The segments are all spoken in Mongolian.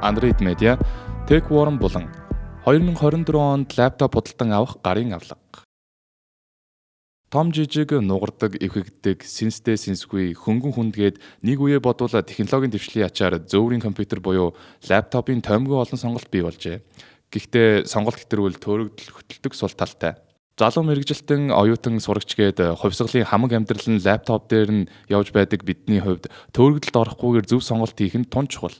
Android Media, TechWarm булан 2024 онд лаптоп худалдан авах гарын авлага. Том жижиг нугардаг, эвхэгддэг, сэнстэй сэнсгүй, хөнгөн хүндгээд нэг үе бодвол технологийн дэвшлийн ачаар зөөврийн компьютер буюу лаптопын тоймгүй олон сонголт бий болжээ. Гэхдээ сонголт хэтрүүл төөрөгдөл хөтэлдэг сул талтай. Залуу мэргэжилтэн, оюутан, сурагч гээд хувьсгалын хамаг амьдрал нь лаптоп дээр нь явж байдаг бидний хувьд төөрөгдөлд орохгүйгээр зөв сонголт хийх нь тун чухал.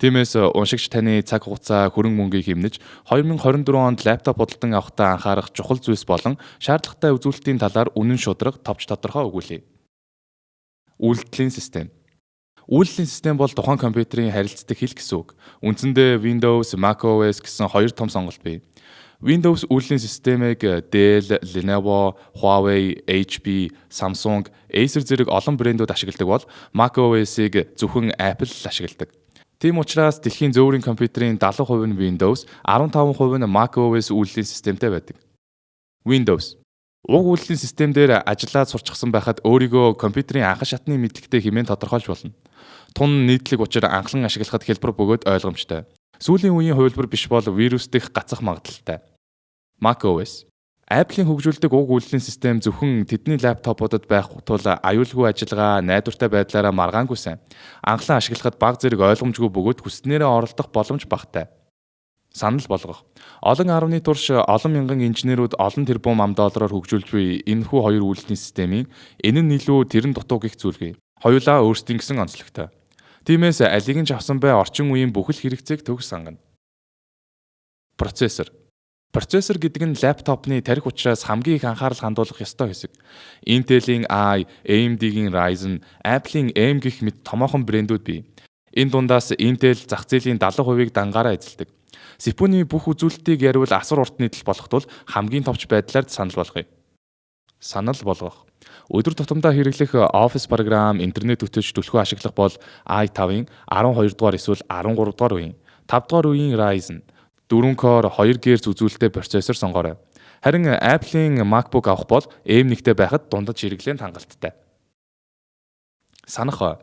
Тиймээс уншигч таны цаг хугацаа, хөрөнгө мөнгийг хэмнэж 2024 онд лаптоп худалдан авахдаа анхаарах чухал зүйлс болон шаардлагатай үзүүлэлтийн талаар үнэн шударга товч тодорхой өгүүлье. Үйлдэлийн систем. Үйлдэлийн систем бол тухайн компьютерийн харилцдаг хэл гэсэн үг. Үндсэндээ Windows, macOS гэсэн хоёр том сонголт бий. Windows үйлдэлийн системийг Dell, Lenovo, Huawei, HP, Samsung, Acer зэрэг олон брэндүүд ашигладаг бол macOS-ыг зөвхөн Apple л ашигладаг. Тийм учраас дэлхийн зөөврийн компьютерийн 70% нь Windows, 15% нь macOS үйлдэлийн системтэй байдаг. Windows. Уг үйлдэлийн систем дээр ажиллаад сурчсан байхад өөрийгөө компьютерийн анхан шатны мэдлэгтэй хэмээн тодорхойлж болно. Тун нийтлэг учир анхлан ашиглахад хялбар бөгөөд ойлгомжтой. Сүүлийн үеийн хувилбар биш бол вирус дэх гацах магадлалтай. macOS. Apple-ийн хөгжүүлдэг уг үйлдэлийн систем зөвхөн тэдний лаптопуудад байх тул аюулгүй ажиллагаа, найдвартай байдлаараа маргаангүй сайн. Анхлан ашиглахад бага зэрэг ойлгомжгүй бөгөөд хүссэнээрээ оролдох боломж багатай. Санал болгох. Олон арвны турш олон мянган инженерүүд олон тэрбум ам доллараар хөгжүүлж буй энэхүү хоёр үйлдэлийн системийн энэ нь илүү тэр нь дутуу гэх зүйлгүй. Хоёулаа өөрсдийн гэсэн онцлогтой. Тиймээс алийг нь ч авсан бай орчин үеийн бүхэл хэрэгцээг төгс хангана. Процессор. Процессор гэдэг нь лаптопны тархи учраас хамгийн их анхаарал хандуулах ёстой хэсэг. Intel-ийн i, AMD-гийн Ryzen, Apple-ийн M гэх мэт томоохон брэндүүд бий. Энэ дундаас Intel зах зээлийн 70%-ийг дангаараа эзэлдэг. CPU-ний бүх үзүүлэлтийг яриул асар урт нийтлэл болох тул хамгийн товч байдлаар санал болгоё. Санал болгох. Өдөр тутамдаа хэрэглэх Office програм, интернет өтөж түлхүү ашиглах бол i5-ын 12 дугаар эсвэл 13 дугаар үеийн, 5 дугаар үеийн Ryzen 4 core 2 GHz үзүүлэлттэй процессор сонгоорой. Харин Apple-ийн MacBook авах бол M1-тэй байхад дундаж хэрэглээнд хангалттай. Санах ой.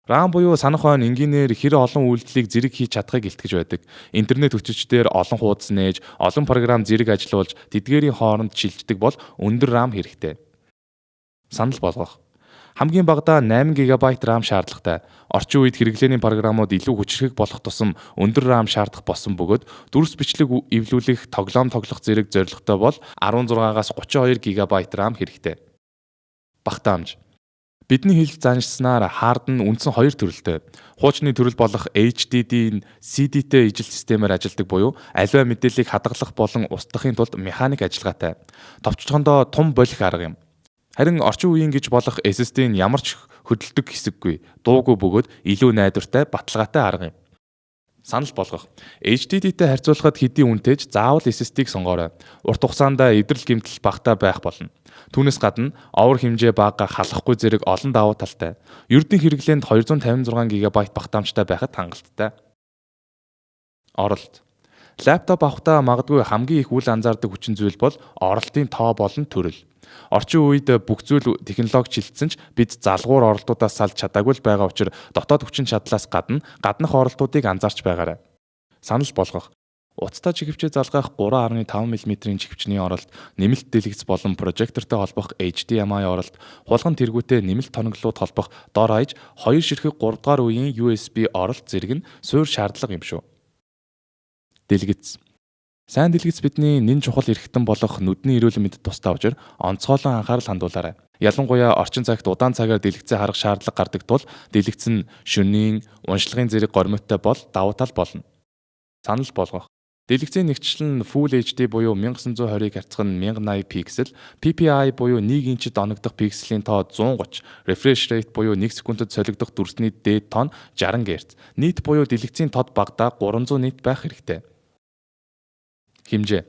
RAM буюу санах ой нь энгийнээр хэр олон үйлдэлийг зэрэг хийж чадахыг илтгэж байдаг. Интернет өтөчдөр олон хуудас нээж, олон програм зэрэг ажилуулж, тэдгээрийн хооронд шилждэг бол өндөр RAM хэрэгтэй. Санал болгох. Хамгийн багадаа 8 ГБ RAM шаардлагатай. Орчин үед хэрэглээний програмууд илүү хүчирхэг болох тусам өндөр RAM шаардах болсон бөгөөд дүрс бичлэг эвлүүлэх, тоглоом тоглох зэрэг зорилготой бол 16-аас 32 ГБ RAM хэрэгтэй. Багтаамж. Бидний хэлж заншсанаар хард нь үндсэн хоёр төрөлтэй. Хуучны төрөл болох HDD нь CD-тэй ижил системээр ажилладаг буюу аливаа мэдээллийг хадгалах болон устгахын тулд механик ажиллагаатай. Товчхондоо тум болох арга юм. Харин орчин үеийн гэж болох SSD нь ямар ч хөдөлдөг хэсэггүй, дуугүй бөгөөд илүү найдвартай, баталгаатай арга юм. Санал болгох. HDD-тэй харьцуулахад хэдий үнэтэй ч заавал SSD-г сонгоорой. Урт хугацаанд эвдрэл гэмтэл багатай байх болно. Түүнээс гадна овор хэмжээ бага, халахгүй зэрэг олон давуу талтай. Ердийн хэрэглээнд 256 ГБ багтаамжтай байхад хангалттай. Оролт. Лаптоп авахдаа магадгүй хамгийн их үл анзаардаг хүчин зүйл бол оролтын тоо болон төрөл. Орчин үед бүх зүйл технологи шилжсэн ч бид залгуур оролтуудаас салж чадаагүй л байгаа учир дотоод хүчин чадлаас гадна гаднах оролтуудыг анзаарч байгаарай. Санал болгох. Утастай чихэвчээ залгаах 3.5 мм-ийн чихэвчний оролт, нэмэлт дэлгэц болон прожектортой холбох HDMI оролт, хулган тэргүүтэй нэмэлт тоноглолууд холбох дор хаяж 2 ширхэг 3 дугаар үеийн USB оролт зэрэг нь суурь шаардлага юм шүү. Дэлгэц. Сайн дэлгэц бидний нэн чухал эрхтэн болох нүдний эрүүл мэндэд тустай учир онцгойлон анхаарал хандуулаарай. Ялангуяа орчин цагт удаан цагаар дэлгэцээ харах шаардлага гардаг тул дэлгэц нь шөнийн, уншлагын зэрэг горимтой бол давуу тал болно. Санал болгох. Дэлгэцийн нэгтчил нь Full HD буюу 1920-ыг харьцах нь 1080 пиксел, PPI буюу 1 инчид оногдох пикселийн тоо 130, refresh rate буюу 1 секундэд солигдох дүрсний дээд тоо нь 60 Гц, nit буюу дэлгэцийн тод багадаа 300 nit байх хэрэгтэй. Хэмжээ.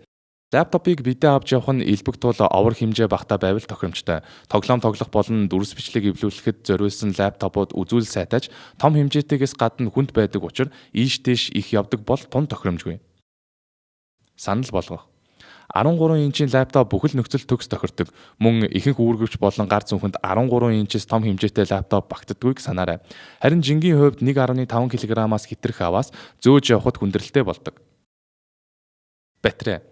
Лаптопыг биедээ авч явах нь элбэг тул овор хэмжээ багатай байвал тохиромжтой. Тоглоом тоглох болон дүрс бичлэг эвлүүлэхэд зориулсан лаптопууд үзүүлэл сайтай ч том хэмжээтэйгээс гадна хүнд байдаг учир ийш тийш их явдаг бол тун тохиромжгүй. Санал болгох. 13 инчийн лаптоп бүхэл нөхцөл төгс тохирдог. Мөн ихэнх үүргэвч болон гар зүүнхэнд 13 инчээс том хэмжээтэй лаптоп багтдаггүйг санаарай. Харин жингийн хувьд 1.5 кг-аас хэтэрх аваас зөөж явахад хүндрэлтэй болдог. Батарей.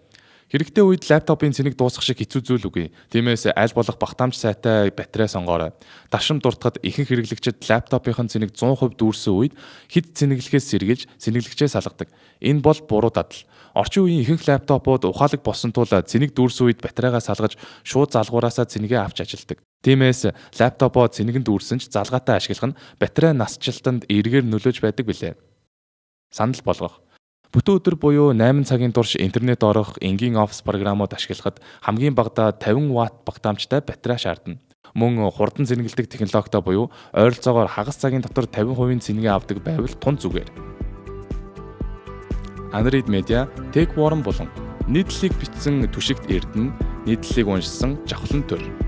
Хэрэгтэй үед лаптопын цэнэг дуусах шиг хэцүү зүйл үгүй. Тиймээс аль болох багтаамж сайтай батарей сонгоорой. Даршим дуртахад ихэнх хэрэглэгчид лаптопын цэнэг 100% дүүрсэн үед хэд цэнэглэхээс сэргийлж цэнэглэгчээ салгадаг. Энэ бол буруу дадал. Орчин үеийн ихэнх лаптопууд ухаалаг болсон тул цэнэг дүүрсэн үед батарейгаа салгаж шууд залгуураасаа цэнэгээ авч ажилладаг. Тиймээс лаптопоо цэнэгэн дүүрсэн ч залгаатай ашиглах нь батарей насжилтанд эергээр нөлөөж байдаг билээ. Санал болгох. Бүтэн өдөр буюу 8 цагийн турш интернет орох, энгийн офис програмууд ашиглахад хамгийн багадаа 50 ватт багтаамжтай батарей шаардна. Мөн хурдан цэнэглэдэг технологитой буюу ойролцоогоор хагас цагийн дотор 50% цэнэгээ авдаг байвал тун зүгээр. Android Media, Tech Worm болон нийтлэлийг бичсэн Түшигт Эрдэнэ, нийтлэлийг уншсан Жавхлан төр.